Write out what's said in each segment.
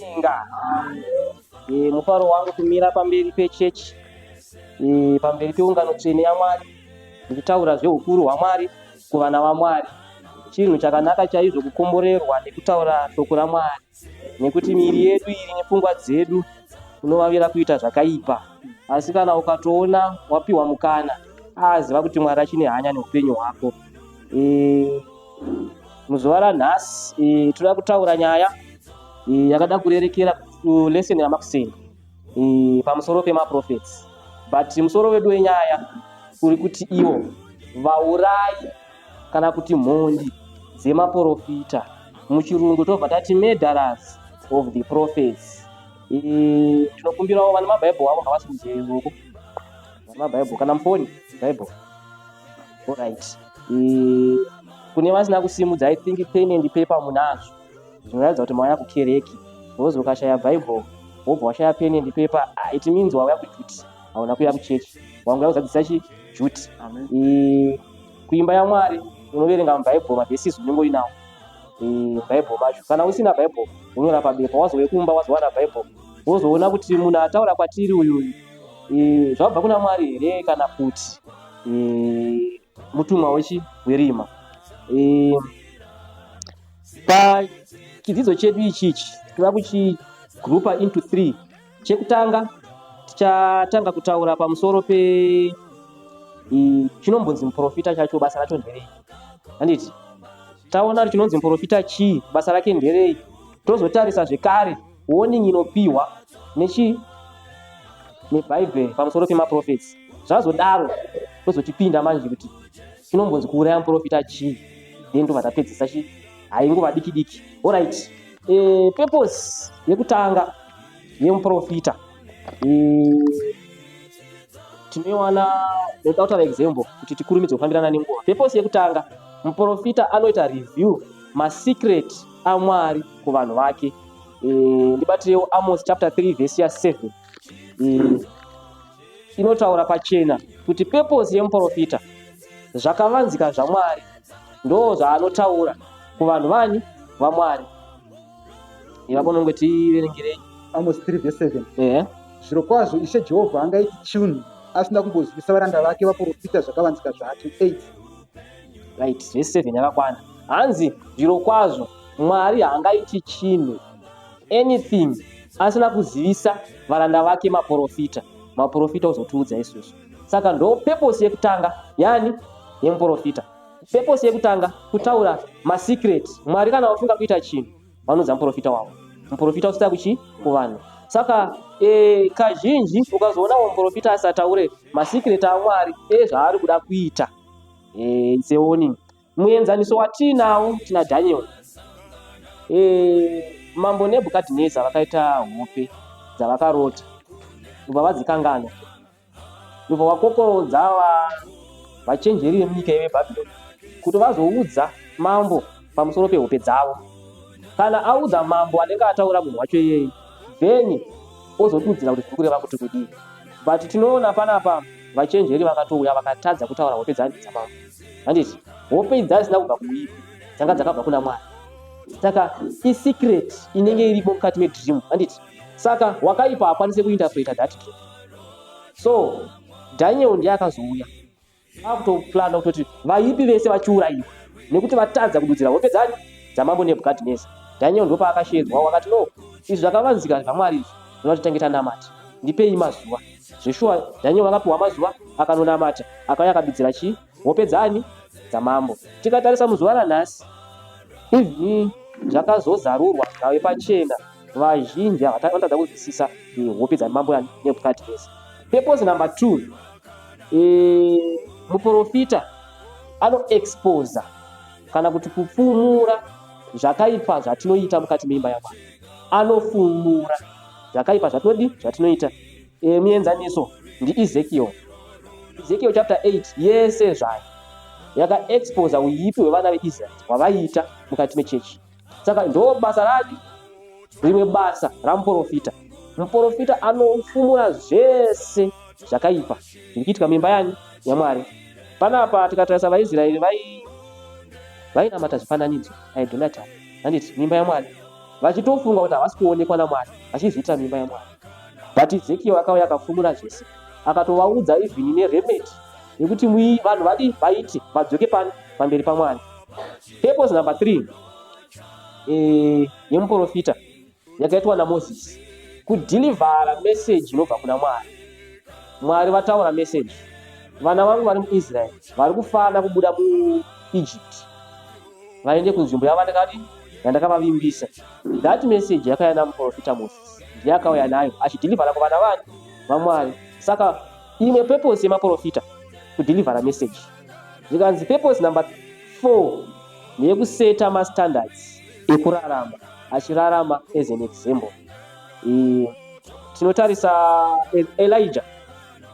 Inga mufaro wangu kumira pamberi pechechi, pamberi peungano tsvene yaMwari, ndichitaura zveukuru hwaMwari kuvana vaMwari. Chinhu chakanaka chaizvo kukomborerwa nekutaura shoko raMwari, nekuti miviri yedu iri nepfungwa dzedu unovavira kuita zvakaipa, asi kana ukatoona wapiwa mukana, aziva kuti Mwari achine hanya neupenyu hwako. Muzuva ranhasi toda kutaura nyaya yakada kurerekera kulesson yamakuseni pamusoro pemaprofets, but musoro wedu wenyaya uri kuti iwo vaurayi kana kuti mhondi dzemaprofita. Muchirungu tobva tati murderers of the prophets. Tinokumbirawo vane mabhaibheri avo ngavasimudze ruoko, vane mabhaibheri kana mufoni bhaibheri. Alright. Kune vasina kusimudza, I think pen and paper munazvo, zvinoratidza kuti mauya kukereke, because ukashaya Bible wobva washaya pen and paper, ah, it means wauya kuduty, hauna kuuya kuchechi, wanguya kuzadzisa chi duty. Kuimba yaMwari unoverenga muBhaibheri maverses unenge uinawo muBhaibheri macho. Kana usina Bhaibheri, unyora pabepa, wazouye kumba wazowana Bhaibheri, wozoona kuti munhu ataura kwatiri uyu zvabva kuna Mwari here kana kuti mutumwa wechi werima. Pachidzidzo chedu ichichi toda kuchigrupa into three. Chekutanga, tichatanga kutaura pamusoro pe chinombonzi muprofita chacho, basa racho nderei, handiti? Taona kuti chinonzi muprofita chii, basa rake nderei, tozotarisa zvekare warning inopiwa nechi neBhaibheri pamusoro pemaprofets. Zvazodaro tozochipinda manje kuti chinombonzi kuuraya muprofita chii, then tobva tapedzisa chi hainguva diki diki. Alright, purpose yekutanga yemuprofita tinoiwana, ndoda kutaura example kuti tikurumidze kufambirana nenguva. Purpose yekutanga, muprofita anoita reveal masecret aMwari kuvanhu vake. Ndibatirewo Amos chapter 3 verse ya7, inotaura pachena kuti purpose yemuprofita, zvakavanzika zvaMwari ndo zvaanotaura kuvanhu vani vaMwari. Ivapo nongoti verengerei. Amos 3 verse 7. Zviro kwazvo Ishe Jehovha angaiti chinhu asina kumbozivisa varanda vake vaprofita zvakavanzika zvake. 8. Right, verse 7 yakakwana. Hanzi zviro kwazvo Mwari haangaiti chinhu, anything, asina kuzivisa varanda vake maprofita, maprofita ozotiudza isusu. Saka ndo purpose yekutanga yani yemuprofita. Purpose yekutanga kutaura masecret. Mwari kana vafunga kuita chinhu, vanoudza muprofita wavo, muprofita osvitsa kuchi kuvanhu. Saka kazhinji ukazoonawo muprofita asataure masecret aMwari ezvaari kuda kuita, it's a warning. Muenzaniso watiinawo tina Daniel. Mambo Nebhukadhineza vakaita hope dzavakarota, ndobva vadzikanganwa, ndobva vakokorodza vachenjeri vemunyika yeBhabhironi kuti vazoudza mambo pamusoro pehope dzavo. Kana audza mambo, anenge ataura munhu wacho iyeye, then ozodudzira kuti zviri kureva kuti kudii. But tinoona panapa vachenjeri vakatouya vakatadza kutaura hope dzamambo, handiti? Hope idzi dzasina kubva kuuipi, dzanga dzakabva kuna Mwari. Saka isecret inenge irimo mukati medream, handiti? Saka wakaipa hakwanise kuinterpreta that dream. So Daniel ndiye akazouya akutoplana kutoti vaipi vese vachiurayiwa nekuti vatadza kududzira hope dzani dzamambo Nebhukadhineza. Daniel ndopaakashedzwa, wakati, "No, izvi zvakavanzika zvaMwari izvi, zvinoda kuti tange tanamata. Ndipei mazuva." Zveshuwa Daniel vakapiwa mazuva, akanonamata, akauya akadudzira chii? Hope dzani? Dzamambo. Tikatarisa muzuva ranhasi, even zvakazozarurwa zvave pachena, vazhinji vanotadza kunzwisisa hope dzamambo Nebhukadhineza. Purpose number two, muprofita anoexposa kana kuti kupfumura zvakaipa zvatinoita mukati meimba yaMwari. Anofumura zvakaipa zvatinodi zvatinoita. Muenzaniso ndiEzekiel. Ezekiel chapter 8 yese zvayo yakaexposa uipi hwevana veIsraeri hwavaiita mukati mechechi. Saka ndo basa rani, rimwe basa ramuprofita. Muprofita anofumura zvese zvakaipa zviri kuitika muimba yani yaMwari. Panapa tikatarisa vaIsraeri vainamata zvifananidzo, idolatry, handiti, muimba yaMwari. Vachitofunga kuti havasi kuonekwa naMwari, vachizviita mimba yaMwari. But Ezekiel akauya akafumura zvese, akatovaudza even neremedy yekuti vanhu vadi vaite vadzoke pani pamberi paMwari. Purpose number 3 yemuprofita yakaitwa naMoses, kudhilivhara message inobva kuna Mwari. Mwari vataura message, vana vangu vari muIsrael vari kufana kubuda muEgypt vaende kunzvimbo yavandakadi yandakavavimbisa. That message yakauya namuprofita Moses, ndiye akauya nayo achidhilivhara kuvana vani vaMwari. Saka imwe purpose yemaprofita kudhilivhara message. Zvikanzi purpose number 4 ndeyekuseta mastandards ekurarama, achirarama as an example. Tinotarisa Elijah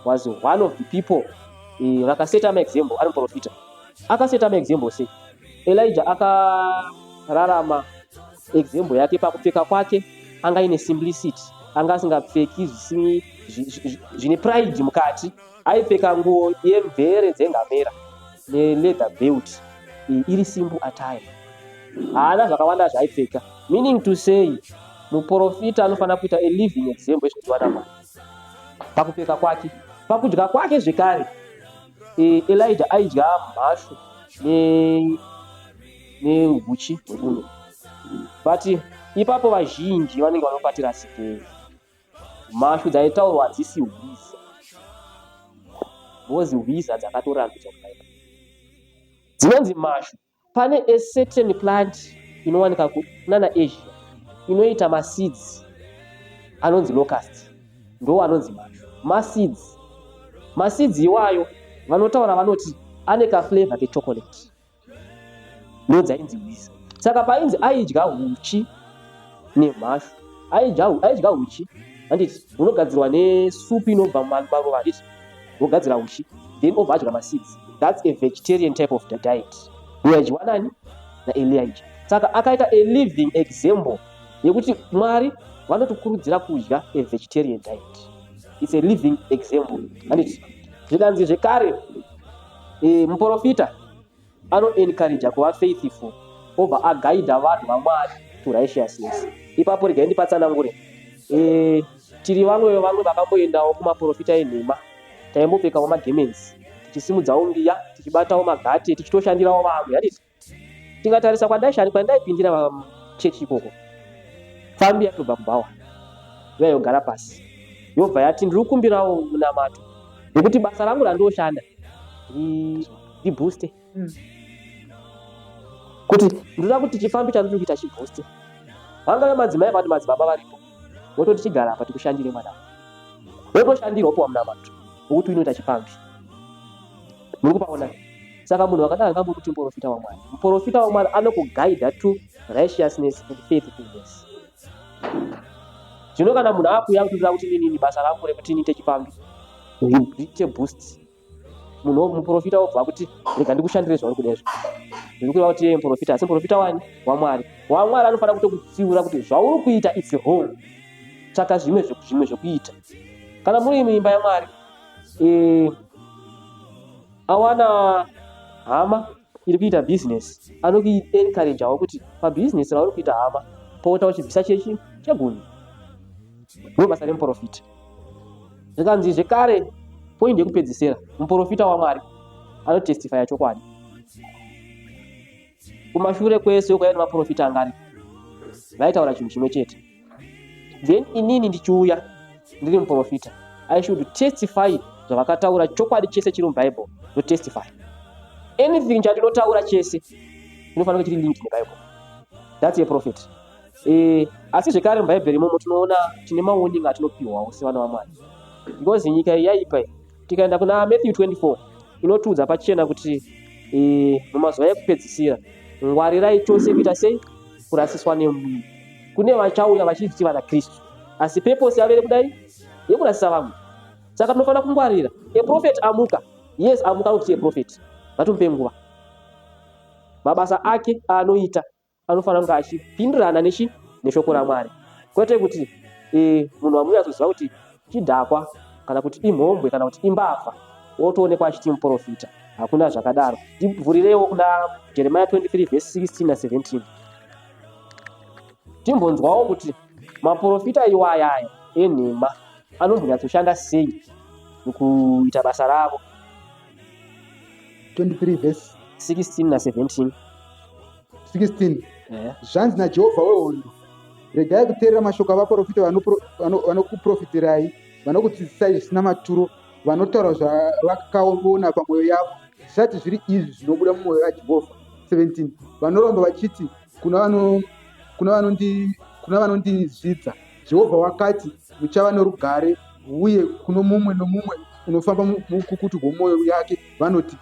was one of the people vakaseta maexample ari muprofita. Akaseta maexample sei? Elijah akararama example yake pakupfeka kwake, anga ine simplicity, anga asingapfeki zvine pride mukati. Aipfeka nguo yemvere dzengamera neleather belt, iri simple attire. Haana zvakawanda zvaaipfeka. Meaning to say, muprofita anofanira kuita a living example yezvinodiwa naMwari pakupfeka kwake, pakudya kwake zvekare. Elijah aidya mhashu neuchi hwebundo, but ipapo vazhinji vanenge vanobatira sikei. Mhashu dzaitaurwa hadzisi hwiza, because hwiza dzakatorambidzwa muBhaibheri. Dzinonzi mhashu. Pane a certain plant inowanika kunana Asia inoita maseeds anonzi locust, ndo anonzi mhashu. Maseeds, maseeds iwayo vanotaura vanoti ane kaflavor kechocolate, ndo dzainzi hwiza. Saka painzi aidya huchi nemhashu, aidya huchi, handiti hunogadzirwa nesupu inobva mumaruva, handiti wogadzira huchi, then obva adya maseeds. That's a vegetarian type of diet yaidyiwa nani? NaElijah. Saka akaita a living example yekuti Mwari vanotikurudzira kudya a vegetarian diet. It's a living example, handiti? Zvikanzi zvekare muprofita anoencouraja kuva faithful, obva agaidha vanhu vaMwari to righteousness. Ipapo regai ndipatsanangure. Tiri vamwe vakamboendawo kumaprofita enhema, taimbopfekawo magarments, tichisimudzawo mbiya, tichibatawo magate, tichitoshandirawo vamwe, handiti? Tingatarisa kwandaipindira chechi ikoko, fambi yatobva kubhawa yayogara pasi, yobva yati, "Ndiri kukumbirawo munamato nekuti basa rangu randioshanda ribooste, kuti ndoda kuti chifambi chandiri kuita chibooste." Vangave madzimai vati madzibaba varipo, vototi, "Chigara apa tikushandire mwana." Wotoshandirwa, wopiwa munamato wokuti uinoita chifambi. Muri kupaona? Saka munhu wakadaro angambomuti muprofita waMwari? Muprofita waMwari anokugaidha to righteousness and faithfulness. Zvino kana munhu akuuya kutoda kuti ninini basa rangu rekuti niite chifambi riite boost, munhu muprofita wobva kuti, "Rega ndikushandire zvauri kuda izvo," zviri kureva kuti iye muprofita. Asi muprofita wani? WaMwari. WaMwari anofanira kutokutsiura kuti zvauri kuita, it's wrong, tsvaka zvimwe zvekuita. Kana muri muimba yaMwari, awana hama iri kuita bhizinesi, anokuencouragewo kuti pabhizinesi rauri kuita, hama, pota uchibvisa chechi chegumi. Ndo basa remuprofita. Zvikanzi zvekare, point yekupedzisira, muprofita waMwari anotestifya chokwadi. Kumashure kwese kwaiva nemaprofita anga ariko, vaitaura chinhu chimwe chete. Then inini ndichiuya ndiri muprofita, I should testify zvavakataura, chokwadi chese chiri muBhaibheri ndotestify. Anything chandinotaura chese chinofanira kunge chiri linked neBhaibheri. That's a prophet. Asi zvekare muBhaibheri imomo tinoona tine mawarning atinopiwawo sevana vaMwari, because nyika iyi yaipa iyi. Tikaenda kuna Matthew 24, inotiudza pachena kuti mumazuva ekupedzisira, ngwarirai chose kuita sei? Kurasiswa nemumwe. Kune vachauya vachiti vana Kristu, asi purpose yavo iri kudai yekurasisa vamwe. Saka tinofanira kungwarira. A prophet amuka, yes, amuka kuti a prophet, ngatimupe nguva. Mabasa ake aanoita anofanira kunge achipindirana nechi neshoko raMwari, kwete kuti munhu wamunonyatsoziva kuti chidhakwa, kana kuti imhombwe, kana kuti imbavha, wotoonekwa achiti muprofita. Hakuna zvakadaro. Ndivhurireiwo kuna Jeremiah 23 verse 16 na17. Timbonzwawo kuti maprofita iwayaya enhema anombonyatsoshanda sei mukuita basa ravo. 23 verse 16 na17. 16. Zvanzi naJehovha wehondo, regai kuteerera mashoko avaprofita vanokuprofitirai, vanokudzidzisai zvisina maturo, vanotaura zvavakaona pamwoyo yavo, zvisati zviri izvi zvinobuda mumwoyo yaJehovha. 17. Vanoramba vachiti kuna vanondizvidza, Jehovha wakati, muchava norugare, uye kuno mumwe nomumwe unofamba muukukutu hwomwoyo yake vanoti,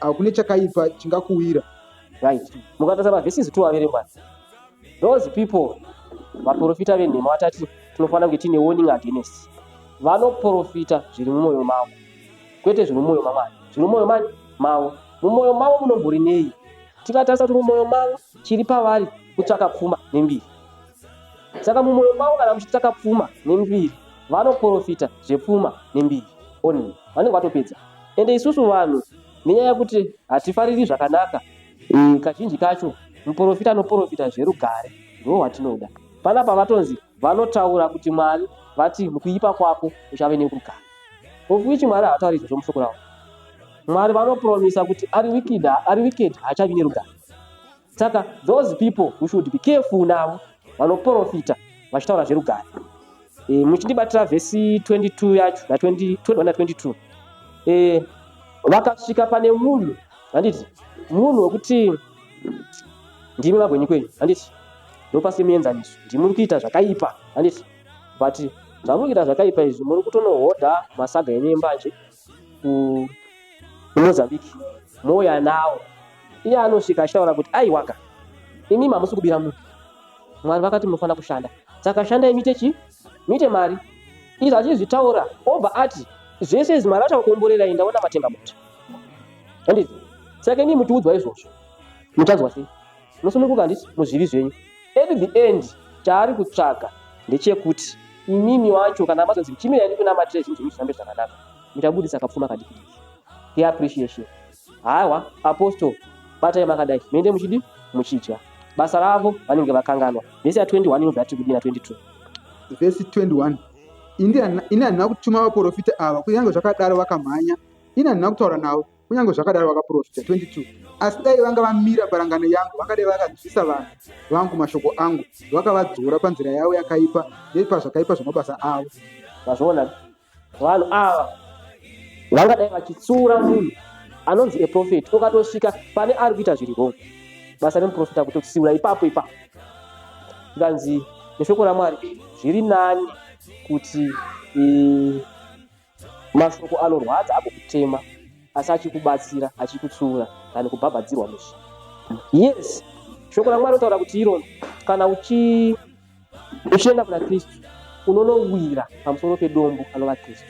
hakune chakaipa chingakuwira. Right, mukatarisa maverses 2 averengwa, those people, vaprofita venhema vatati tinofanira kunge tiine warning against, vanoprofita zviri mumwoyo mavo, kwete zviri mumwoyo maMwari. Zviri mumwoyo mani mavo. Mumwoyo mavo munombori nei? Tikatarisa kuti mumwoyo mavo chiri pavari kutsvaka pfuma nembiri. Saka mumwoyo mavo kana muchitsvaka pfuma nembiri, vanoprofita zvepfuma nembiri only, vanenge vatopedza. Ende isusu vanhu, nenyaya yekuti hatifariri zvakanaka, kazhinji kacho muprofita anoprofita zverugare ndo watinoda. Panapa vatonzi vanotaura kuti Mwari vati mukuipa kwako uchave nerugare, of which Mwari havatauri izvozvo mushoko ravo. Mwari vanopromisa kuti ari wicked, ari wicked haachavi nerugare. Saka those people, we should be careful navo vanoprofita vachitaura zverugare. Muchindibatira vhesi 22 yacho na 20, 21 na 22. Vakasvika pane munhu, handiti, munhu wekuti ndimi vagwenyi kwenyu, handiti, ndopa semuenzaniso, ndimi muri kuita zvakaipa, handiti, but zvamuri kuita zvakaipa izvi, muri kutonohodha masaga enyu embanje kuMozambique, mouya nawo. Iye anosvika achitaura kuti, aiwaka, imimi hamusi kubira munhu, Mwari vakati munofanira kushanda, saka shandai muite chi muite mari. Izvi achizvitaura, obva ati zvese izvi Mwari achakukomborerai, ndaona matenga mota, handiti? Saka inii muchiudzwa izvozvo muchanzwa sei? Munosununguka, handiti, muzvivi zvenyu? At the end, chaari kutsvaga ndechekuti imimi wacho kana mazonzi chimirai ndikunamatira zvinhu zvenyu zvifambe zvakanaka, muchabudisa kapfuma kadiki diki keappreciation. Haiwa, apostle, batai makadai, muende muchidi muchidya. Basa ravo vanenge vakanganwa. Vhesi ya21 inobva yati kudii na22? Vhesi 21. Ini handina kutuma vaprofita ava, kunyange zvakadaro vakamhanya. Ini handina kutaura navo, kunyange zvakadaro vakaprofita. 22. Asi dai vanga vamira parangano yangu, vangadai vakanzwisa vanhu vangu mashoko angu, vakavadzora panzira yavo yakaipa nepazvakaipa zvamabasa avo. Vazviona, vanhu ava vangadai vachitsiura munhu anonzi a prophet. Ukatosvika pane ari kuita zviri wrong, basa remuprofita kutotsiura ipapo ipapo. Zvikanzi neshoko raMwari, zviri nani kuti mashoko anorwadza agokutema asi achikubatsira, achikutsiura, than kubhabhadzirwa muzvi. Yes, shoko raMwari rinotaura kuti iro kana uchienda kuna Kristu, unonowira pamusoro pedombo anova Kristu.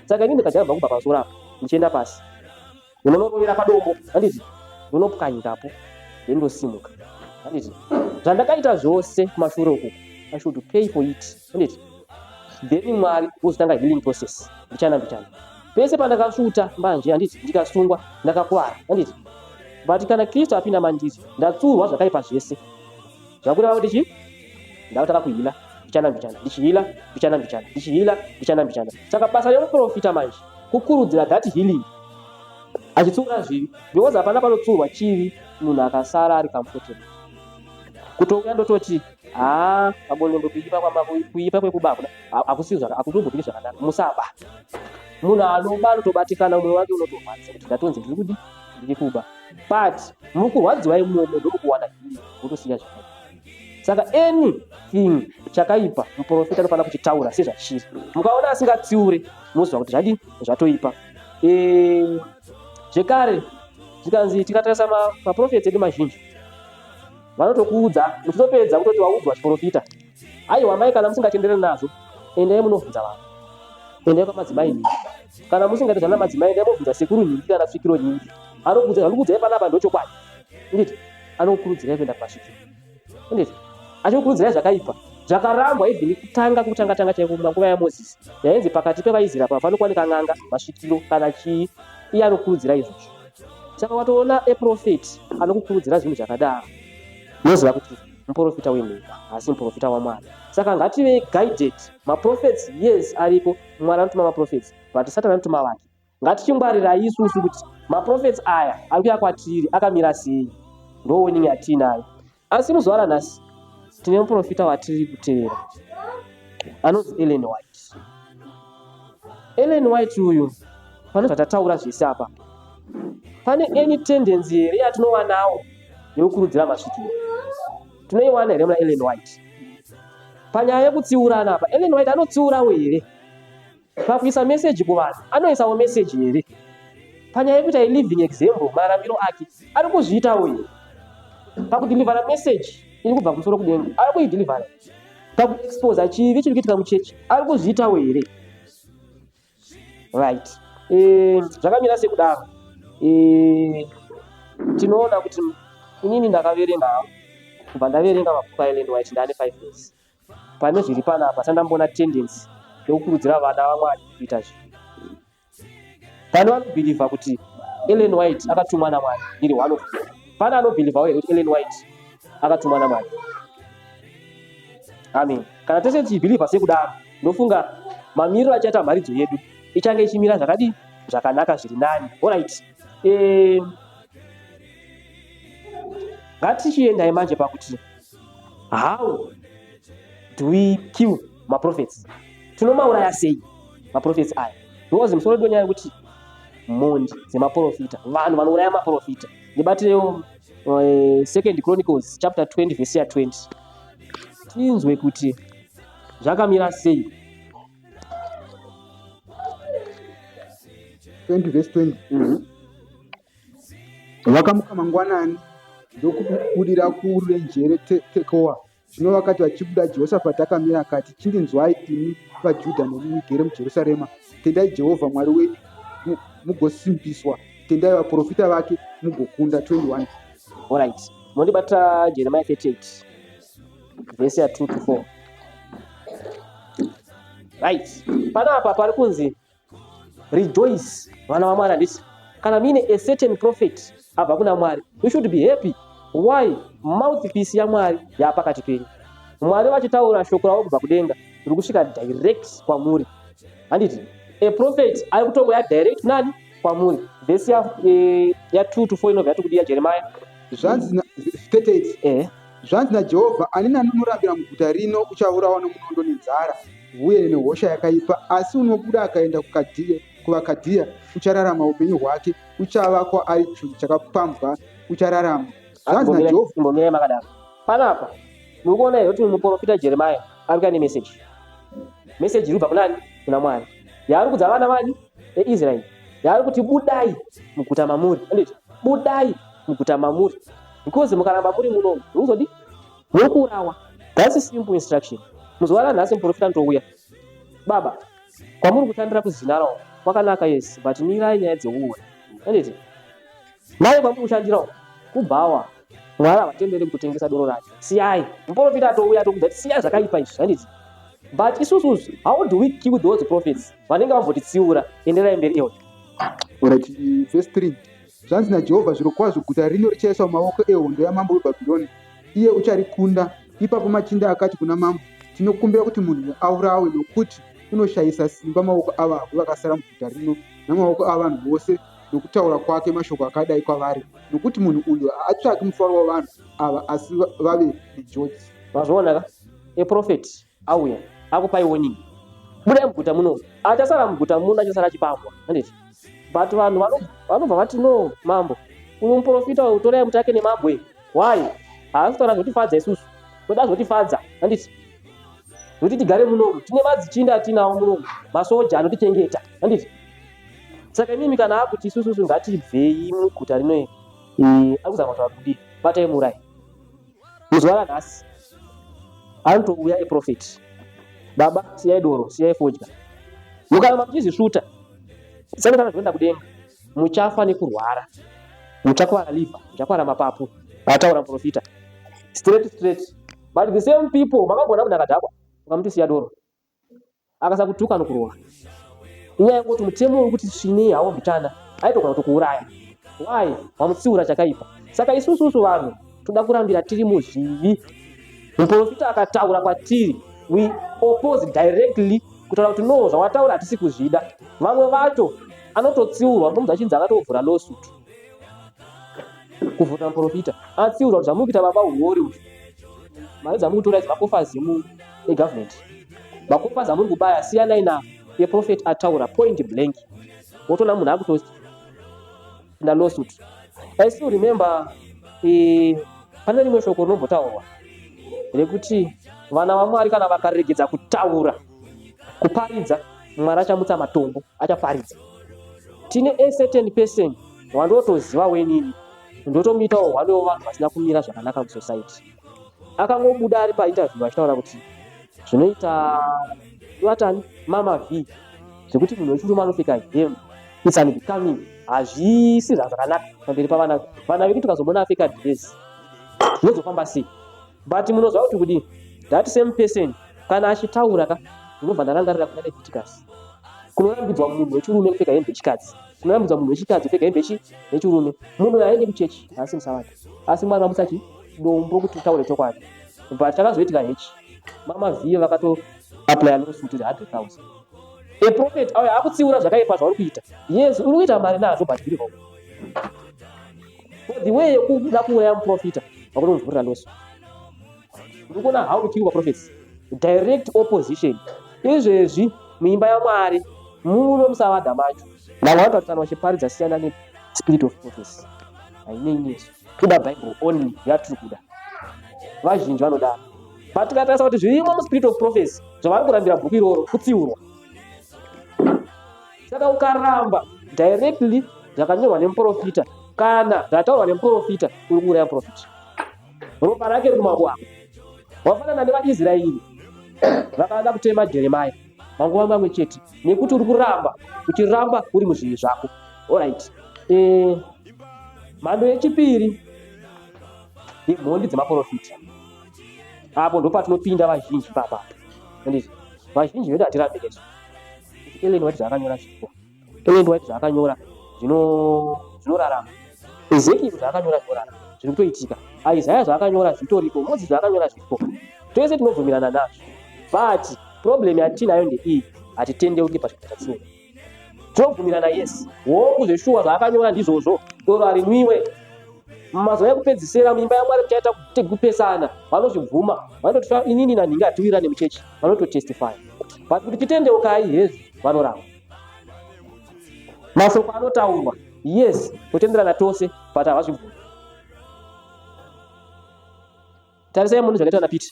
Saka ini ndikajambwa kubva pamusoro apa ndichienda pasi, ndinonorovera padombo, handiti, ndinopwanyikapo, then ndosimuka, handiti? Zvandakaita zvose kumashure uku, I should pay for it, handiti? Then Mwari wozotanga healing process mbichana mbichana. Pese pandakasvuta mbanje, handiti, ndikasungwa, ndakakuvara, handiti? But kana Kristu apinda mandiri, ndatsurwa zvakaipa zvese, zvakureva kuti chii? Ndakutanga kuheala mbichana mbichana, ndichiheala mbichana mbichana, ndichiheala mbichana mbichana. Saka basa remuprofita manje kukurudzira that healing, achitsiura zvivi, because hapana panotsurwa chivi munhu akasara ari comfortable. Kutouya ndototi, haa, pabondondo, kuipa kuipa kwekuba hakusi, hakutombobviri zvakanaka, musaba. Munhu anoba anotobatikana, mwoyo wake unotorwadza kuti ndatonzi ndiri kudi ndiri kuba. But mukurwadziwa imomo ndomukuwana healing, wotosiya zvakaipa. Saka anything chakaipa, muprofita anofanira kuchitaura sezvachiri. Mukaona asingatsiure, munoziva kuti zvadi zvatoipa. Zvekare zvikanzi tikatarisa maprofets edu mazhinji, vanotokuudza muchitopedza kutoti waudzwa chiprofita, aiwa mai, kana musingatenderani nazvo, endai munovhunza vanhu, endai kwamadzimai nyingi. Kana musingaiti zvana madzimai, endai mobvunza sekuru nyingi kana svikiro nyingi, anokuudza zvandikuudzai panapa ndochokwadi, nditi anokurudzirai kuenda kumasvikiro, nditi achikurudzirai zvakaipa zvakarambwa. Even kutanga kutanga tanga chaiko, munguva yaMozisi, yainzi pakati pevaIsraeri panofanira kuwanika n'anga, masvikiro kana chii. Iye anokurudzira izvozvo. Saka watoona a prophet anokukurudzira zvinhu zvakadaro, unoziva kuti Muprofita wenhema, haasi muprofita waMwari. Saka ngative guided. Maprophets yes ariko, Mwari anotuma maprophets, but Satan anotuma vake. Ngatichingwarirai isusu kuti maprophets aya ari kuya kwatiri akamira sei. Ndo warning yatiinayo. Asi muzuva ranhasi tine muprofita watiri kutevera anonzi Ellen White. Ellen White uyu pane zvatataura zvese apa, pane any tendency here yatinowanawo yekukurudzira masvikiro? Tinoiwana here muna Ellen White? Panyaya yekutsiurana apa, Ellen White anotsiurawo here? Pakuisa meseji kuvanhu anoisawo meseji here? Panyaya yekuita a living example mararamiro ake ari kuzviitawo here? Pakudhilivhara meseji iri kubva kumusoro kudenga ari kuidhilivhara? Pakuexposa chivi chiri kuitika muchechi ari kuzviitawo here? Right. E, zvakamira sekudaro. E, tinoona kuti inini ndakaverenga hangu kubva ndaverenga mabhuku aEllen White ndane 5 years. Pane zviri panapa sandamboona tendency yekukurudzira vana vaMwari kuita zvivi. Pane vanobhilivha kuti Ellen White akatumwa naMwari, ndiri one of them. Pane anobhilivhawo here kuti Ellen White akatumwa naMwari? Amen. Kana tese tichibhilivha sekudaro, ndofunga mamiriro achaita mharidzo yedu ichange ichimira zvakadii zvakanaka zviri nani. Alright. Eh, ngatichiendai manje pakuti How do we kill maprophets? Tinomauraya sei maprophets aya? Because musoro wedu wenyaya yekuti mhondi dzemaprofita, vanhu vanouraya maprofita. Ndibatirewo Second Chronicles chapter 20 verse ya 20 tinzwe kuti zvakamira sei. 20 verse 20 Vakamuka mangwanani ndokubudira kurenje reTekoa. Zvino vakati vachibuda, Jehoshafati akamira akati, Chindinzwai imi vaJudha nemi mugere muJerusarema, tendai Jehovha Mwari wenyu mugosimbiswa, tendai vaprofita vake mugokunda. 21 Alright. Mondibata Jeremiah 38 verse ya 2 to 4. Right. Panapa pari kunzi Rejoice vana vaMwari handiti kana muine a certain prophet abva kuna Mwari you should be happy why mouthpiece yaMwari yaapakati penyu Mwari vachitaura shoko ravo kubva kudenga riri kusvika direct kwamuri handiti a prophet ari kutongoya direct nani kwamuri vhesi ya, eh, ya 2 to 4 inobva yati kudii yaJeremiah Zvanzi na 38 eh. Zvanzi naJehovha, ani nani unorambira muguta rino uchaurawa nomunondo nenzara uye nehosha yakaipa, asi unobuda akaenda kuvaKadhiya uchararama upenyu hwake, uchava kwaari chinhu chakapambwa, uchararama. Zvanzi naJehovha. Imbomirai makadaro. Panapa muri kuona here kuti muprofita Jeremiah ari kuya nemeseji? Meseji iri kubva kunani? Kuna Mwari. Yaari kudza vana vani? VeIsraeri. Yaari kuti budai muguta mamuri. Anditi budai muguta mamuri. Because mukaramba muri muno, muri kuzodi? Muri kuurawa. That's simple instruction. Muzuva ranhasi muprofita anotouya. Baba, kwamuri kushandira kuzinara uko kwakanaka yes, but mirai nyaya dzeuori. Anditi mai kwamuri kushandira uko kubhawa. Mwari havatendere kutotengesa doro racho. Siyai. Muprofita atouya atokudza kuti siyai zvakaipa izvi, handiti? But isusu how do we kill those prophets vanenge vambotitsiura? Enderai mberi iwe. Alright, verse 3. Zvanzi naJehovha, Zvirokwazvo guta rino richaiswa mumaoko ehondo yamambo weBhabhironi, iye ucharikunda. Ipapo machinda akati kuna mambo, Tinokumbira kuti munhu uyu aurawe, nokuti unoshayisa simba maoko avarwi vakasara muguta rino namaoko avanhu vose nokutaura kwake mashoko akadai kwavari, nokuti munhu uyu haatsvaki mufaro wavanhu ava, asi vave nenjodzi. Mazviona ka? A prophet auya akupai warning. Budai muguta muno. Achasara muguta muno achasara achipambwa. Handiti? But vanhu vanobva vati no mambo. Uyu muprofita uyu torai mutake nemabwe. Why? Haasi kutaura zvotifadza isusu. Toda zvotifadza. Handiti? Zvoti tigare munomu. Tine madzichinda atinawo munomu. Masoja anotichengeta. Handiti? Saka imimi kana akuti isususu ngatibvei muguta rino iri. Eh, ari kuzama kutaura kudii? Batai muurayi. Muzuva ranhasi anotouya a prophet. Baba siyai doro, siyai fodya. Mukaramba muchizvisvuta saka zvinoenda kudenga muchafa nekurwara. Muchakuvara liver, muchakuvara mapapu. Ataura muprofita. Straight straight. But the same people makamboona munhu akadhakwa ukamuti siya doro. Akasakutuka anokurova. Inyaya yekuti mutemo uri kuti svinei hawo mbichana aitogona kutokuuraya. Why? Wamutsiura chakaipa. Saka isususu vanhu toda kurambira tiri muzvivi. Muprofita akataura kwatiri, we oppose directly kutaura kuti no, zvawataura hatisi kuzvida. Vamwe vacho anototsiurwa, unomunzwa achinzi akatovhura lawsuit kuvhura muprofita, atsiurwa kuti zvamuri kuita baba huori uyu, mari dzamuri kutora idzi makofazi egovernment, makofazi amuri kubaya siyanai na yeprofet ataura point blank, wotoona munhu akutopinda lawsuit. I still remember pane rimwe shoko rinombotaurwa rekuti vana vaMwari kana vakaregedza kutaura kuparidza, Mwari achamutsa matombo achaparidza. Tine a certain person wandotoziva wenini, ndotomuitawo one wevanhu vasina kumira zvakanaka musociety. Akangobuda ari painterview achitaura kuti zvinoita vatani Mama V zvekuti munhu wechirume anopfeka hembe, it's unbecoming, hazvisi zvakanaka pamberi pavana vana vedu. Tikazomona apfeka dress zvinozofamba sei? But munoziva kuti kudii, that same person kana achitaura ka, ndinobva ndarangarira kuna Leviticus kunorambidzwa munhu wechirume kupfeka hembe yechikadzi, kunorambidzwa munhu wechikadzi kupfeka hembe yechirume. Munhu aende kuchechi haasi musavadha, asi Mwari vamutsa chi dombo kuti utaure chokwadi. But chakazoitika hechi, Mama V vakato applya lawsuit 100,000. A prophet auya akutsiura zvakaipa zvauri kuita. Yes, uri kuita mari nazvo, but zviri wrong. For the way yekuda kuuraya muprofita, vakutomuvhurira lawsuit. Uri kuona how to kill prophets? Direct opposition. Izvezvi muimba yaMwari muno musavadha macho, vamwe vanoti kana vachiparidza siyana nespirit of prophecy, hainei nesu, toda Bible only yatiri kuda. Vazhinji vanodaro, but tikatarisa kuti zvirimo muspirit of prophecy zvavari kurambira bhuku iroro kutsiurwa. Saka ukaramba directly zvakanyorwa nemuprofita kana zvataurwa nemuprofita, uri kuuraya muprofita, ropa rake riri mumaoko ako. Wafanana nevaIsraeri vakada kutema Jeremia manguva mamwe chete, nekuti uri kuramba uchiramba uri muzvivi zvako. Alright, mhando yechipiri yemhondi dzemaprofita, apo ndopatinopinda vazhinji papapo. Handiti vazhinji vedu hatirambi nesu kuti Ellen White zvaakanyora zviripo, Ellen White zvaakanyora zvinorarama, Ezekiel zvaakanyora zvinorarama, zviri kutoitika, Isaiah zvaakanyora zvitoriko, Moses zvaakanyora zviripo, tose tinobvumirana nazvo. But problem yatinayo ndeiyi, hatitendeuki pazvinhu zvatatsinga. Tinobvumirana, yes, hongu, zveshuwa zvaakanyora ndizvozvo, doro harinwiwe, mumazuva ekupedzisira muimba yaMwari muchaita kupesana, vanozvibvuma, vanototi inini nanhingi hatiwirirane muchechi, vanototestify. But kuti titendeukai hezvi, vanoramba. Masoko anotaurwa, yes, totenderana tose, but havazvibvumi. Tarisai munhu zvakaitwa naPeter.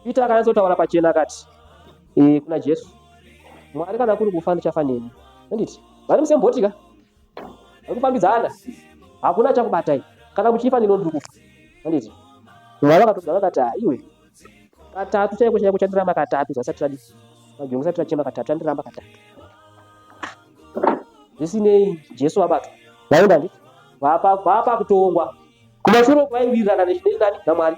Peter akanyatsotaura pachena akati kuna Jesu, Mwari, kana kuri kufa ndichafa nemi. Handiti vari musemboti ka, vari kufambidzana, hakuna chakubatai, kana muchifa nino ndiri kufa. Handiti Mwari vakatobva vakati, iwe katatu chaiko chaiko chandiramba katatu, zvasati tadi majongo sati tachema katatu, chandiramba katatu. Zvisinei Jesu vabatwa, vaenda, handiti vapa kutongwa. Kumashure uku vaiwirirana nani naMwari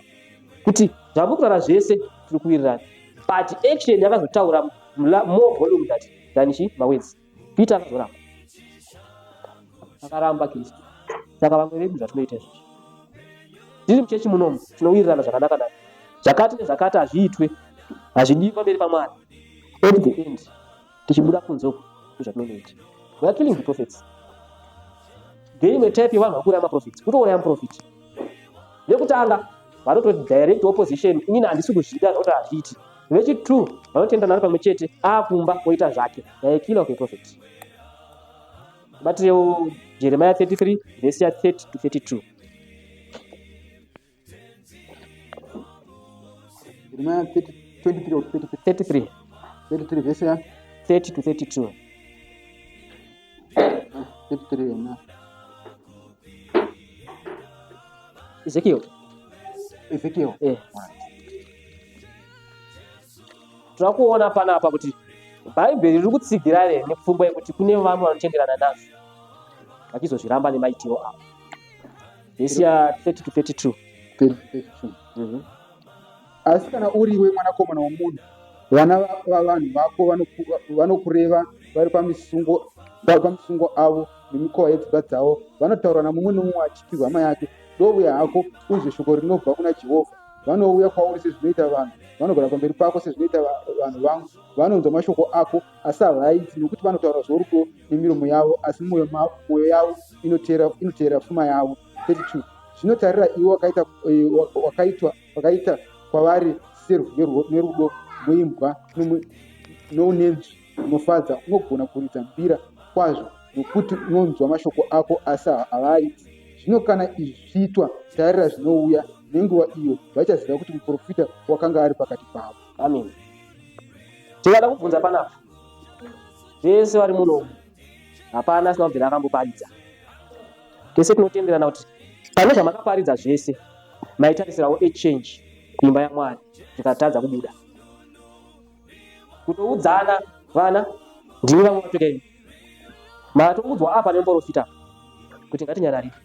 kuti zvamuri kutaura zvese tiri kuwirirana, but action yakazotaura more volume that than chi mawords. Peter akazoramba, akaramba Kristu. Saka vamwe vedu zvatinoita izvozvi tiri muchechi munomu tinowirirana zvakanaka nani, zvakati nezvakati hazviitwe, hazvidiwi pamberi paMwari. At the end tichibuda kunze uku ndozvatinonoita, we are killing the prophets. Ndeimwe type yevanhu vakuuraya maprofits, kutouraya muprofit. Vekutanga vanototi direct opposition, inini handisi kuzvida zvakuti hazviiti. Vechi2 vanotenderana vari pamwe chete, akumba oita zvake. A killer of a prophet. Batirewo Jeremiah 33 verse ya 30 to 32. Jeremiah 30, 23 or 33? 33. 33 verse ya 30 to 32. 33 yena. Ezekiel. Ezekiel. Tinoda kuona panapa kuti Bhaibheri riri kutsigira here nepfungwa yekuti kune vamwe vanotenderana nazvo vachizozviramba nemaitiro avo. Vhesi ya 30 to 32. 32. Asi kana uriwe, mwanakomana womunhu, vana vavanhu vako vanokureva vari pamisungo avo nemikova yedzimba dzavo, vanotaura namumwe nomumwe achiti hama yake, Douya hako unzwe shoko rinobva kuna Jehovha. Vanouya kwauri sezvinoita vanhu, vanogara pamberi pako sezvinoita vanhu vangu. Vanonzwa mashoko ako, asi havaiti, nokuti vanotaura zvorudo nemiromo yavo, asi mwoyo yavo inoteera fuma yavo. 32 Zvino tarira, iwe wakaita, eh, wakaitwa, wakaita kwavari serwiyo nerudo rweimbwa nounenzwi unofadza, unogona kuridza mbira kwazvo, nokuti unonzwa mashoko ako, asi havaaiti. Zvino kana izvi zvichiitwa, tarira zvinouya, nenguva iyo vachaziva kuti muprofita wakanga ari pakati pavo. Amen. Tingada kubvunza panapa, vese vari muno hapana asina kubvira akamboparidza. Tese tinotenderana kuti pane zvamakaparidza zvese maitarisirawo a change kuimba yaMwari zvikatadza kubuda. Kutoudzana vana ndimi vamwe vacho kaimi matoudzwa apa nemuporofita kuti ngatinyararire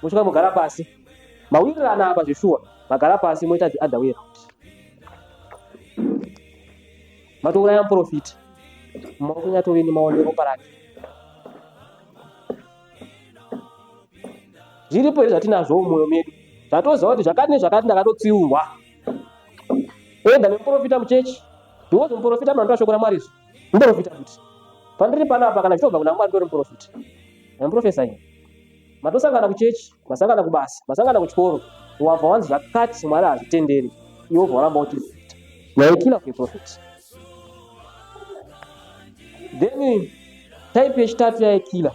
mosvika mogara pasi mawirirana apa zveshuwa magara pasi moita the other way round matouraya muporofita mumaoko nyatove nemaone ropa rake zviripo here zvatinazvo mumwoyo medu zvatoziva kuti zvakati nezvakati ndakatotsiurwa enda nemuprofita muchechi because muprofita munhu anotaura shoko ramwari izvi muprofita futi pandiri panapa kana zvichitobva kuna mwari ndori muprofita amuprofesa ini matosangana kuchechi masangana kubasa masangana kuchikoro wabva wanzi zvakati mwari hazvitenderi iwe wobva waramba uchizviita yaikila of a prophet then type yechitatu yaikila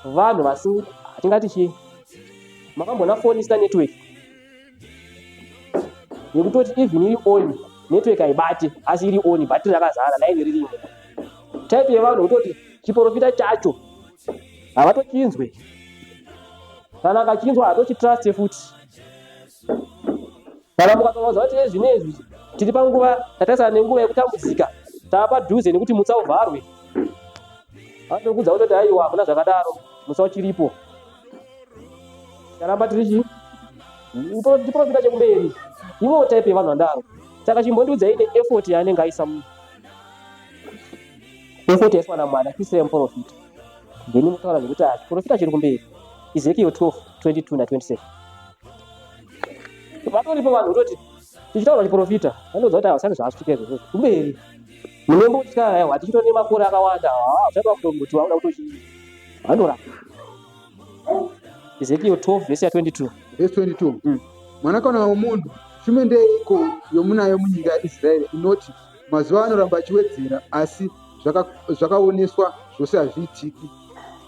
vanhu vasi hatingati chii makamboona foni isina network yekutoti even iri on network haibate asi iri on bhatiri rakazara laini ririmo type yevanhu kutoti chiprofita chacho havatochinzwe kana akachinzwa hatochitrust futi kana mukatovaudza kuti ezvinezvi tiri panguva tatarisana nenguva yekutambudzika tava padhuze nekuti mutsa uvharwe vanotokudza kutoti aiwa hakuna zvakadaro mutsa uchiripo Taramba tiri chii? Chiprofita chekumberi. Ivo type yevanhu vandaro. Saka chimbondiudzai ne effort yaanenge aisa mu effort yaiswa naMwari achiisira muprofita. Then motaura zvekuti ah, chiprofita chiri kumberi. Ezekiel 12, 22 na 27. Vatoripo vanhu kutoti tichitaura chiprofita vanoudza kuti havasati zvasvika izvozvo kumberi. Munembotya aiwa tichitori nemakore akawanda usati wakutomboti wakuda kutochii vanoramba. Ezekiel 12 vhesi ya 22. Vhesi 22. Mwanakomana womunhu, shume ndeyeiko yomunayo munyika yaIsraeri inoti, Mazuva anoramba achiwedzera, asi zvakaoneswa zvose hazviitiki?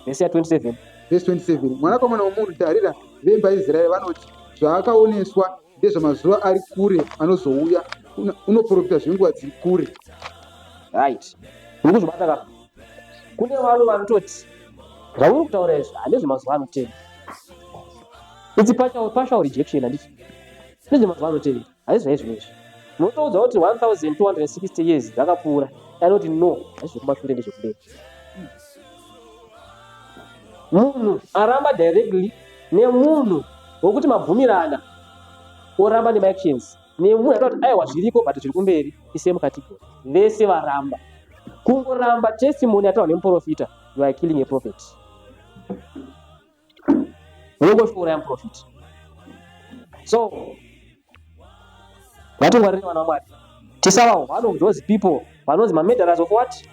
Vhesi ya 27. Vhesi 27. Mwanakomana womunhu, tarira, vemba yaIsraeri vanoti, Zvaakaoneswa ndezvamazuva ari kure anozouya, unoprofita zvenguva dziri kure. Right. Uri kuzvibata ka? Kune vamwe vanototi zvauri kutaura izvi handezvemazuva anotevera. It's partial, partial rejection handiti? Ndezvemazuva anotevera, haisi zvaizvino izvi. Munotoudza kuti 1260 years dzakapfuura, anoti no, haisi zvekumashure ndezvekumberi. Munhu aramba directly nemunhu wokuti mabvumirana oramba nemaactions nemunhu anoda kuti aiwa zviriko but zviri kumberi isame category vese varamba kungoramba testimony yataurwa nemuprofita you are killing a prophet unongoshouraya muprofita so ngatingwarire vana vamwari tisava one of those people vanonzi mamurderers of what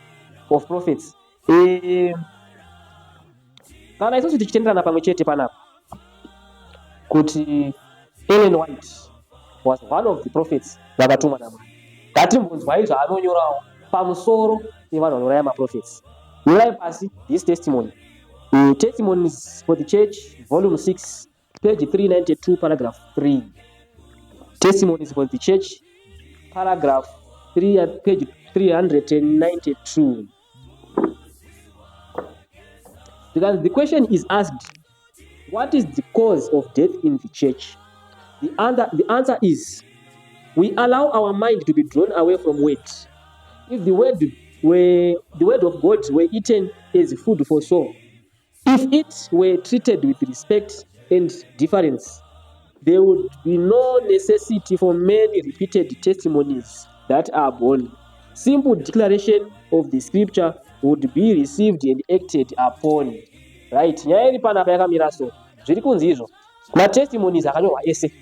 of prophets e, kana isusu tichitenderana pamwe chete panapa kuti Ellen White was one of the prophets vakatumwa naMwari. Ngatimbonzwai zvaanonyorawo pamusoro pevanhu vanouraya maprophets. Nyorai pasi this testimony. Testimonies for the Church, volume 6, page 392, paragraph 3. Testimonies for the Church, paragraph 3, page 392. Because the question is asked, what is the cause of death in the church? The answer is, we allow our mind to be drawn away from word. If the word of God were eaten as food for soul, if it were treated with respect and deference, there would be no necessity for many repeated testimonies that are borne. Simple declaration of the scripture would be received and acted upon. Right, nyaya iri panapa yakamira so. Zviri kunzi izvo, matestimonies akanyorwa ese.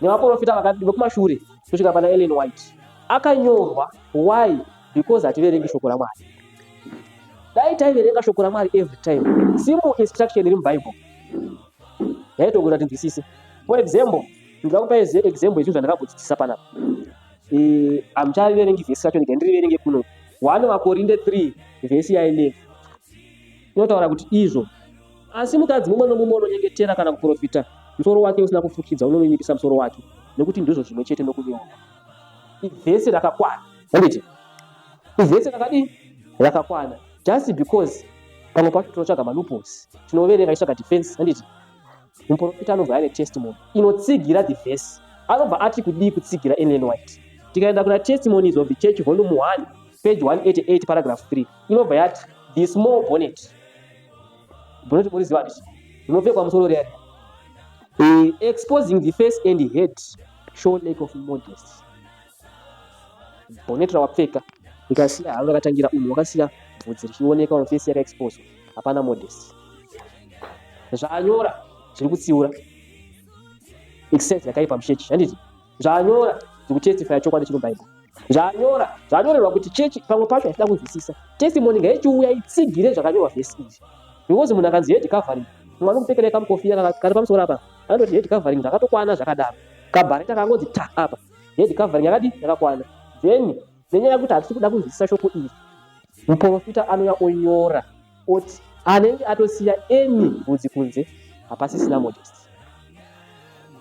Nevaprofita vekumashure kusvika pana Ellen White akanyorwa. Why? Because hativerengi shoko raMwari. Dai taiverenga shoko raMwari every time, simple instruction iri muBible yaitogona tinzwisise. For example, ndinoda kupa example yezvinhu zvandakambodzidzisa panapa. Eh, hamuchaverengi vhesi racho, rega ndiriverenge kuno. 1 Vakorinde 3 vhesi ya 11 inotaura kuti izvo asi mukadzi mumwe nomumwe unonyengetera kana kuprofita musoro wake usina kufukidza unoninipisa musoro wake, nekuti ndizvo zvimwe chete nokunyorwa. Ivhesi rakakwana, handiti? Ivhesi rakadii? Rakakwana. Just because pamwe pacho tinotsvaga maloopholes, tinoverenga tichitsvaga defense, handiti? Muprofita anobva ane testimony inotsigira the verse. Anobva ati kudii kutsigira Ellen White? Tikaenda kuna Testimonies of the Church volume 1 page 188 paragraph 3 inobva yati the small bonnet. Bonnet muriziva handiti? Rinopfekwa musoro riya riya. Exposing the face and head show lack of modesty. Bonnet rawapfeka rikasiya haro rakatangira umu wakasiya bvudzi richioneka on face yakaexposwa, hapana modesty. Zvaanyora zviri kutsiura exercise yakaipa muchechi, handiti? Zvaanyora zviri kutestifya chokwadi chiri muBhaibheri. Zvaanyora zvanyorerwa kuti chechi pamwe pacho haisida kunzwisisa. Testimony ngaichiuya itsigire zvakanyorwa vhesi iri, because munhu akanzi head covering, mumwe anokupfekerai kamukofia kari pamusoro apa anototi head covering zvakatokwana zvakadaro, kabhareta kangonzi ta apa head covering yakadii yakakwana. Then nenyaya yekuti hatisi kuda kunzwisisa shoko iri, muprofita anouya onyora oti anenge atosiya any bvudzi kunze hapasisina modesty.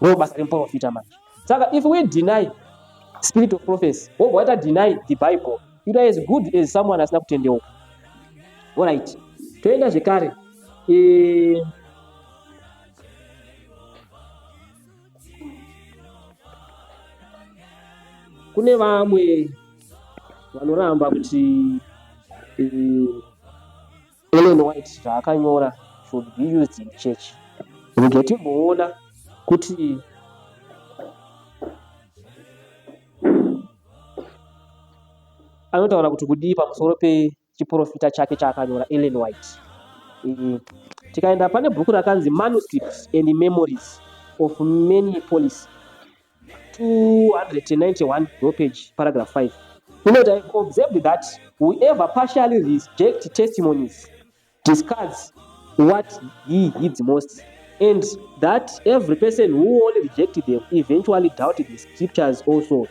Ndo basa remuprofita manje. Saka if we deny spirit of prophecy, wobva waita deny the Bible, you are as good as someone asina kutendeuka. Alright, toenda zvekare kune vamwe vanoramba kuti Ellen White zvaakanyora should be used in church. Rega timboona kuti anotaura kuti kudii pamusoro pechiprofita chake chaakanyora Ellen White. Tikaenda pane bhuku rakanzi Manuscripts and Memories of Minneapolis 291 ndo page paragraph 5 inoti, I observed that whoever partially reject testimonies discards what he heeds most, and that every person who only reject them eventually doubt the scriptures also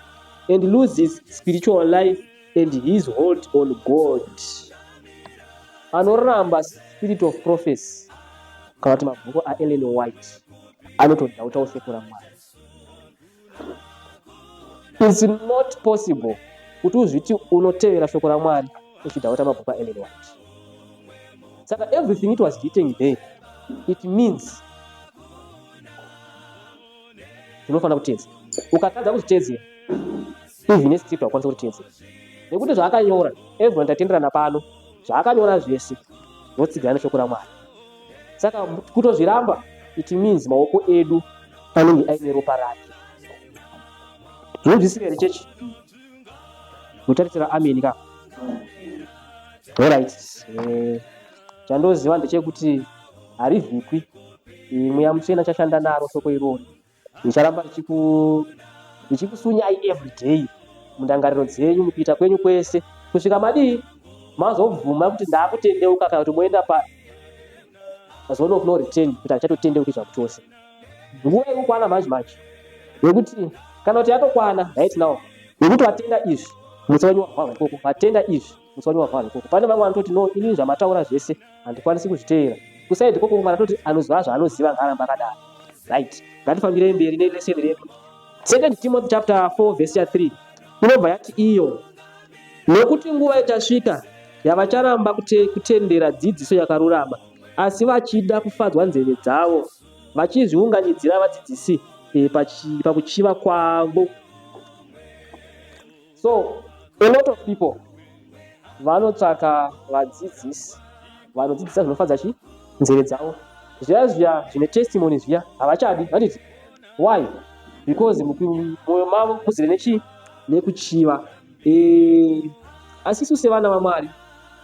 and loses spiritual life and his hold on God. Anoramba spirit of prophecy kana kuti mabhuku aEllen White anotodhautawo shoko raMwari. It's not possible kuti uzviti unotevera shoko raMwari uchidhauta mabhuku aEllen White. Saka everything it was written there, it means zvinofanira kuteedzera. Ukatadza kuzviteedzera, even nescript haukwanisi kutiteedzera, nekuti zvaakanyora everyone tatenderana pano, zvaakanyora zvese zvinotsigirana neshoko raMwari. Saka kutozviramba, it means maoko edu anenge aine ropa rake. Zvinonzwisika here chechi? Mutarisira ameni ka? Alright. Chandoziva ndechekuti harivhikwi. Mweya Mutsvene achashanda naro shoko irori. Richaramba richikusunyai every day mundangariro dzenyu, mukuita kwenyu kwese, kusvika madii mazobvuma kuti ndakutendeuka, kana kuti moenda pa zone of no return, kuti handichatotendeuki zvakuchose. Nguva yekukwana manje manje yekuti kana kuti yatokwana right now, yekuti watenda izvi musi wenyu wavharwa ikoko, watenda izvi musi wenyu wavharwa ikoko. Pane vamwe vanototi no, inini zvamataura zvese handikwanisi kuzviteera. Kusaidi ikoko mwana atoti anoziva zvaanoziva, ngaaramba akadaro. Right, ngatifambirei mberi nelesson redu. 2 Timothy chapter 4 verse ya 3 inobva yati iyo, nokuti nguva ichasvika yavacharamba kutendera dzidziso yakarurama, asi vachida kufadzwa nzeve dzavo, vachizviunganidzira vadzidzisi pakuchiva kwavo. So a lot of people vanotsvaka vadzidzisi vanodzidzisa zvinofadza chi nzeve dzavo, zviya zviya zvine testimony zviya havachadi, handiti? Why? Because mumwoyo mavo muzere nechi nekuchiva. Asi isu sevana vaMwari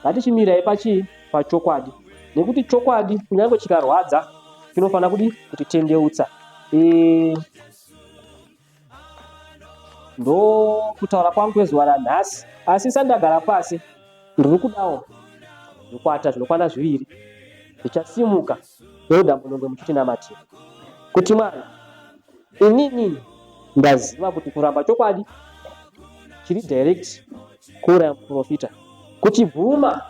ngatichimirai pachii? Pachokwadi, nekuti chokwadi kunyange chikarwadza chinofanira kudi kutitendeutsa. Ndokutaura kwangu kwezuva ranhasi, asi isati ndagara pasi ndiri kudawo zvikwata zvinokwana zviviri zvichasimuka Elder Munongwe muchitinamatira kuti Mwari inini ndaziva kuti kuramba chokwadi chiri direct kuuraya muprofita kuchibvuma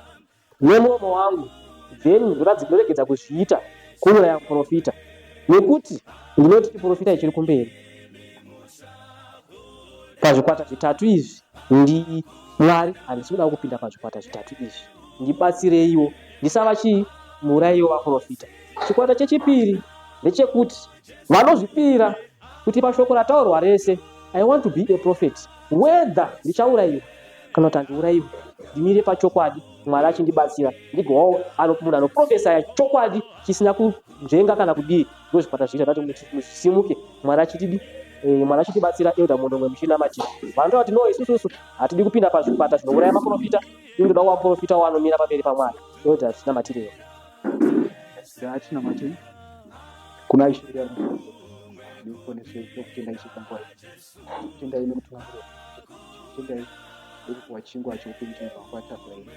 nemuromo wangu then ndoregedza kuzviita kuuraya muprofita nekuti ndinoti chiprofita ichiri kumberi pazvikwata zvitatu izvi ndi Mwari handisi kuda kupinda pazvikwata zvitatu izvi ndibatsireiwo ndisava chii muurayiwo vaprofita chikwata chechipiri ndechekuti vanozvipira kuti pashoko rataurwa rese I want to be a prophet whether ndichaurayiwa kana kuti handiurayiwe ndimire pachokwadi Mwari achindibatsira ndigowawo munhu anoprofesaya chokwadi chisina kunzvenga kana kudii. Ndozvikwata zviri zvakati kuti musimuke Mwari achitidi eh, Mwari achitibatsira Elder Mondongwe muchinamatira. Vanotaura kuti no isususu hatidi kupinda pazvikwata zvinouraya maprofita, ini ndoda kuva muprofita wanomira pamberi paMwari. Elder tinamatirewo. Ngatinamatei kuna Ishe wedu nekuponesei nokutenda Ishe panguva iyi. Tendai nekutungamirira. Tendai nekupuwa chingwa cheupenyu chinobva patafura yenyu.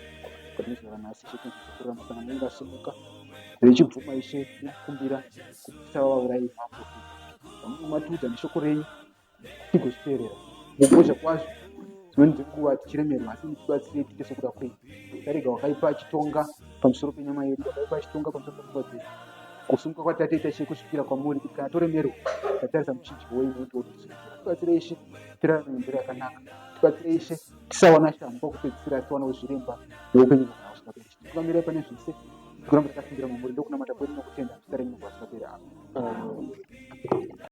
Kuti nezuva ranhasi Ishe tinozvikurira musangano wenyu vasimuka vechibvuma Ishe nekukumbira kuti tisava vaurayi vemaprofita. Vamwe matiudza neshoko renyu tigozviteerera. Mukukosha kwazvo dzimweni dzenguva tichiremerwa asi mutibatsire tiite sokuda kwenyu. Tarega wakaipa achitonga pamusoro penyama yedu, wakaipa achitonga pamusoro pepfungwa dzedu. Kusununguka kwatatoita Ishe kusvikira kwamuri kuti kana toremerwa tatarisa muchinjiko wenyu nokuti wotisunungura. Tibatsire Ishe tirarame nenzira yakanaka. Tibatsire Ishe tisawana shamhu pakupedzisira asi tiwanewo zviremba neupenyu hunogara husingaperi. Titungamirai pane zvese tikuramba takatsimbira mamuri ndokunamata kwedu nokutenda muzita renyu rinogara husingaperi. Amen.